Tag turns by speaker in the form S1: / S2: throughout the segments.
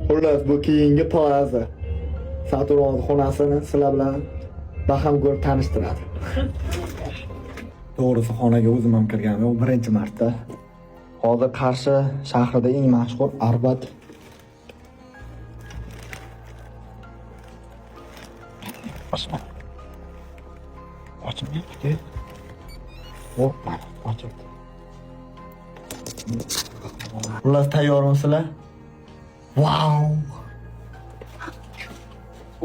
S1: Xullas, bu keyingi plaza. Saturn xonasini sizlar bilan baham ko'rib tanishtiradi. To'g'risi, xonaga o'zim ham kirganim yo'q, birinchi marta. Hozir Qarshi shahrida eng mashhur Arbat. Ochma. Ochmayapti. O, mana ochildi. Xullas, tayyormisizlar? Vau!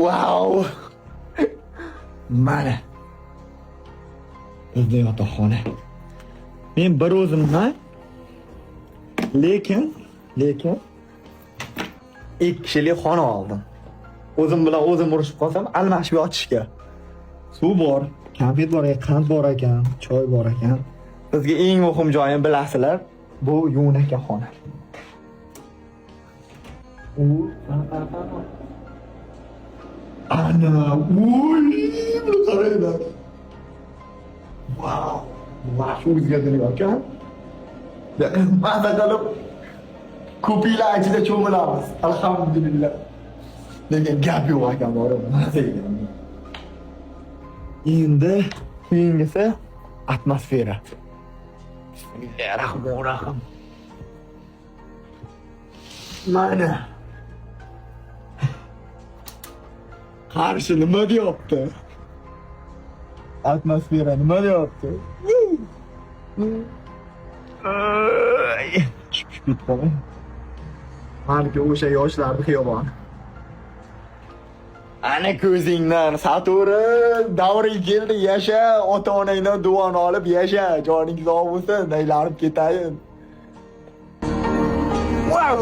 S1: Vau! Mana. Bizda yotoqxona. Men bir o'zimman. Lekin ikki kishilik xona oldim. O'zim bilan o'zim urushib qolsam, almashib yotishga. Suv bor, konfet bor, qand bor ekan, choy bor ekan. Bizga eng muhim joyini bilasizlar, bu yuvinadigan xona. U ana, uy, buni qaranglar. Vau, shu o'zga dunyo ekan. Maza qilib ko'piklar ichida cho'milamiz. Alhamdulillah. Lekin gap yo'q ekan, borib, maza ekan. Endi keyingisi atmosfera. Bismillahirrohmanirrohim. Mana. Qarshi nima deyapti? Atmosfera nima deyapti? Ay, tushib ketib qolay. Maniki o'sha yoshlarni xiyoboni. Ana ko'zingdan Saturn davring keldi, yasha, ota-onangdan duoni olib yasha, joning sog' bo'lsin, aylanib ketayin. Wow!